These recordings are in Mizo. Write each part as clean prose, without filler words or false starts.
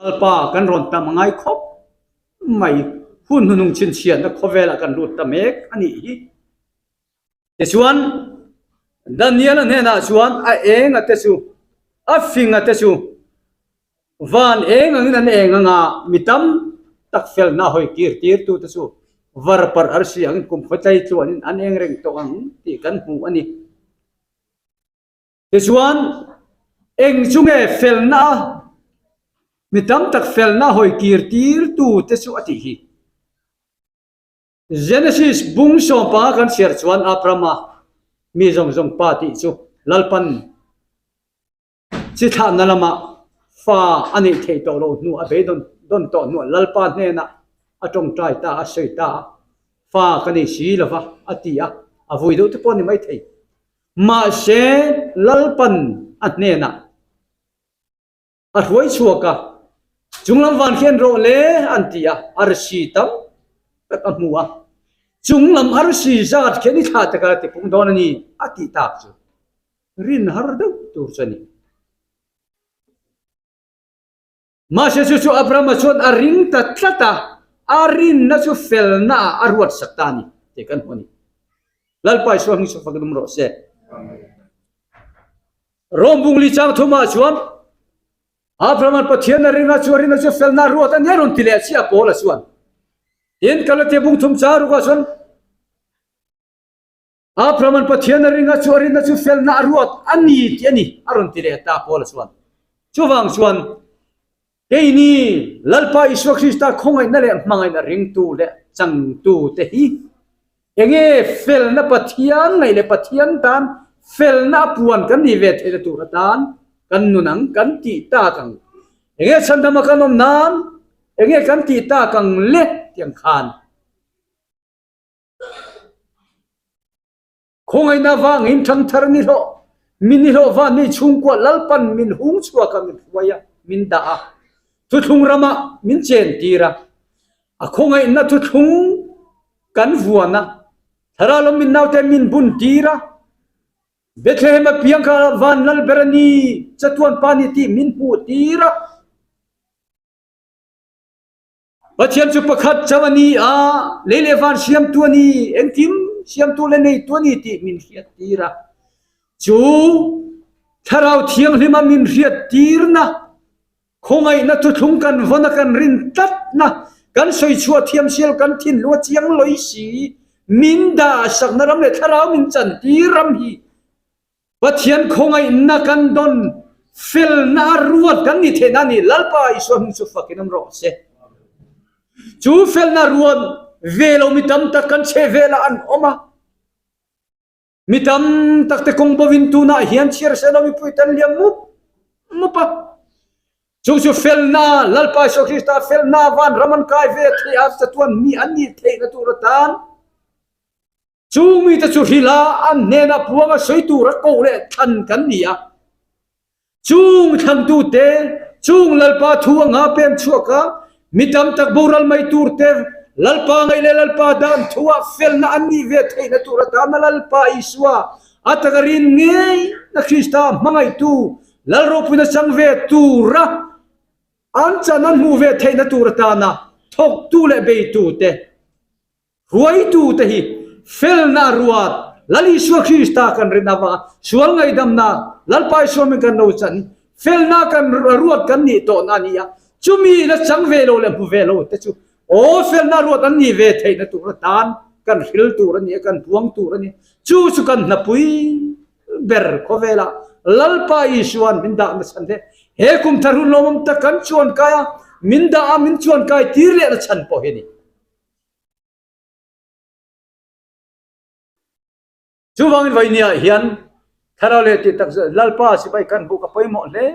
Lalpa kan rawn tam ngai khawp mai. Hun hnuhnung chhinchhiatna khawvelah kan lut ta mek a nih hi. Tichuan, Daniel-a hnenah chuan a enga te chu, a finga te chu van eng angin an eng anga mi tam tak felna hawi kir tirtu te chu varparh arsi angin kum khawtlai tluanin an eng reng tawh ang tih kan hmu a ni. Tichuan, eng chu nge felna a mi tam tak felna hawi kir tirtu te chu a tih hi? Genesis bung sawmpa kan chhiar chuan Abrahama mi zawng zawng pa tih chu Lalpan chi thlahna lamah fa a neih theih tawh loh hnu a beidawn dawn tawh hnuah Lalpa hnenah a tawngtai ta a, sawi ta a, fa ka nei si lova a ti a, a vui deuh te pawh a ni maithei. Mahse, Lalpan a hnenah a hruai chhuak a, chunglam van hian rawh le an ti a, arsi tam tak a hmu a, chunglam arsi zat khian i thlah tak a ti pung dawn a ni a tih tak chu rin har deuh tur chu a ni. Mahse chu chu Abrahama chuan a ring ta tlat a, a rinna chu felna ah a ruat sak ta a ni tih kan hmu a ni. Lalpa Isua hming chu fak dum rawh se. Rom bungli chang thumah chuan Abrahama'n Pathian a ring a, chu a rinna chu felna a ruat a ni a rawn ti leh chiah Paula chuan. Tin, Galatia bung thum chang rukah chuan Abrahama'n Pathian a ring a, chu a rinna chu felna a ruat a ni tih a ni, a rawn ti leh ta Paula chuan. Chuvang chuan, keini Lalpa Isua Krista khawngaihna leh hmangaihna ringtu leh changtu te hi enge felna Pathian ngaih leh Pathian tan felna a puan kan nih ve theihna tur atan kan nun ang, kan tih tak ang. Enge chhandama kan awm nan enge kan tih tak ang le tih ang khan. Khawngaihna vangin ṭhangthar ni hlawh, mi ni hlawh van ni chhungkua Lalpan min hung chhuak a, min hruai a, min dah a, thuthlung ramah min chentir a, a khawngaihna thuthlung kan vuan a, thlarau lam min naute min buntir a, Bethlehem a piang kha van lal ber a ni, chatuan pa ni tih min hmuhtir a. Pathian chu pakhat chauh a ni a, lei leh van siamtu a ni, engkim siamtu leh neitu a ni tih min hriattir a. Chu Thlarau Thianghlima min hriattirna, khawngaihna thuthlung kan vawn a kan rin tlatna, kan sawi chhuah thiam sial kan thinlung a chiang lawi si, min dahsakna ram leh Thlarau min chantir ram hi Pathian khawngaihna kan dawn felna a ruat kan ni theihna a ni. Lalpa Isua hming chu fakin awm rawh se. Chu felna ruat ve lo mi tam tak kan chhe velah an awm a. Mi tam tak te kawng bovin tunah hian chhiar se lo mipui tan liam mup mup a. Chu chu felna, Lalpa Isua Krista felna vanram an kai ve theih a chatuan mi an nih theihna tur atan Chu mite chu hrila an hnenah puanga sawi tura koh leh thlan kan ni a. Chung thlantute, chung Lalpa thu anga pem chhuak a, mi tam tak boral mai turte Lalpa ngaih leh Lalpa dan thuah felna an nih ve theihna tur atana Lalpa Isua a taka rin ngei na Krista hmangaihtu Lal ropuina chang ve tura an chan an hmuh ve theihna tur atana thawktu leh beitute Hruaitute hi felna a ruat, Lal Isua Krista kan rin avanga sual ngaihdamna Lalpa Isua min kan lo chan hi felna kan ruat kan nih tawhna a ni a, chumi la chang ve lo leh hmu ve lo te chu aw felna ruat an nih ve theihna tur atan kan hril tur a ni a, kan buang tur a ni. Chu chu kan hnapui ber khawvelah Lalpa Isua'n min dah nachhan hle. He kum thar hun lawmawm tak kan chuankai a, min dah a, min chuankai tir leh nachhan pawh hi a ni. Chuvangin vawinia hian thlarau leh tih tak Lalpa sipai kan buk a pawimawh hle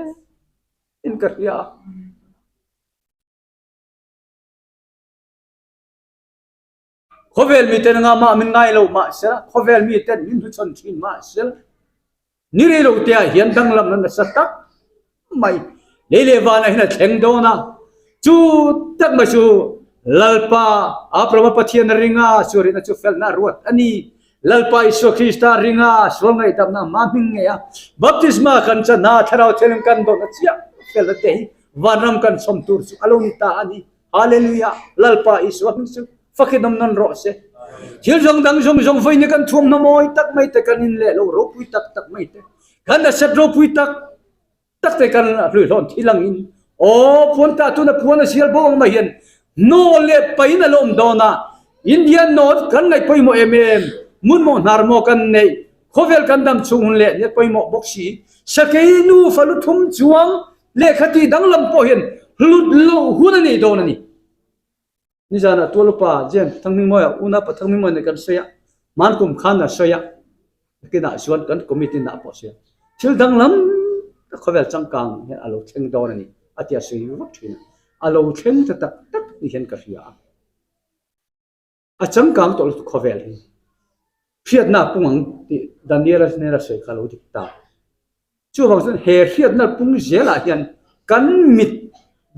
in ka hria a. Khawvel miten anga mah min ngai lo mahsela, khawvel miten min hnuchhawn thin mahsela, Ni rei lo te ah hian danglamna nasa tak mai lei leh vanah hian a thleng dawn a, chu tak mai chu Lalpa Abrahama Pathian a ring a, chu rinna chu felna a ruat a ni. Lalpa Isua Krista a ring a, sual ngaihdamna a hma hming ngei a, baptisma kan chan a, Thlarau Thianghlim kan dawn a chiah felna te hi. vanram kan chhawm tur chu a lo ni ta a ni. Hallelujah! Lalpa Isua hming chu fakin awm nawn rawh se. Thil zawng dang zawng zawng vawiin kan thuamhnaw mawi tak mai te, kan in leh lo ropui tak tak mai te, kan asset ropui tak tak te kan hluihlawn thil angin aw puan tah tuna puan a sial bawk ang mai hian hnaw leh pain a lo awm dawn a, India note kan ngaih pawimawh em em, hmun maw hnar maw kan neih, khawvel kan dam chhung hun leh nia pawimawh bawk si, sakei nufa lu thum chuang lehkha tih danglam pawh hian hlut loh hun a nei dawn a ni. Nizanah tual upa James Thangmingmawia unaupa Thangmingmawia nen kan sawi a, hmankum khan a sawi a, nakinah chuan kan committee nah pawh a sawi a, thil danglam tak khawvel changkang hian a lo thleng dawn a ni a ti a sawi vak thin a, a lo thleng ta tak tak ni hian ka hria a. A changkang tawh lutuk khawvel hi hriatna a pung ang tih Daniela hnena sawi kha a lo dik ta. Chuvang chuan he hriatna pung zelah hian kan mit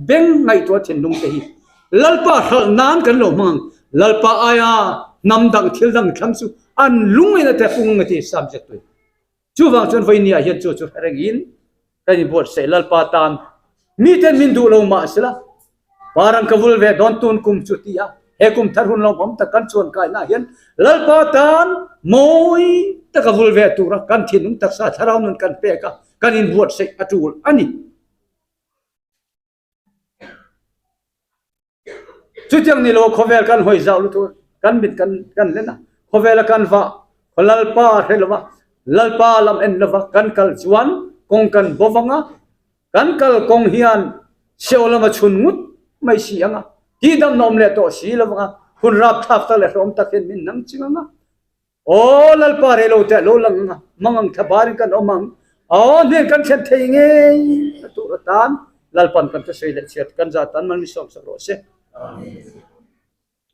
beng ngaihtuah thinlung te hi Lalpa hralh nan kan lo hmang ang. Lalpa aia hnam dang thil dang thlang chu an lungin a te pung ang a ti Sam ziaktui. Chuvang chuan vawinia hian chu chu hre rengin kan inbuatsaih Lalpa tan miten min duh lo mah sela parang ka vul ve dawn tun kum chu ti a, he kum thar hun lawmawm tak kan chuan kaina hian Lalpa tan mawi taka vul ve tura kan thinlung taksa thlarau nun kan pek a, kan inbuatsaih a tul a ni. Chutiang ni lo khawvel kan hawi zau lutuk kan mit kan kan len a, khawvela kan vah khaw Lalpa hre lova, Lalpa lam en lova kan kal chuan kawng kan bo vang a, kan kal kawng hian seo lama chhun ngut mai si ang a, tihdamna awm leh tawh si lo vang a, hun rapthlak tak leh hlawm tak hian min nang ching ang a. Aw Lalpa rei lo teh lo lang ang a, mangang thla barin kan awm ang. Aw hnen kan thlen thei ngei a tur atan Lalpan kan thusawi leh chhiat kan zah tan mal mi sawmsak rawh se. Amen.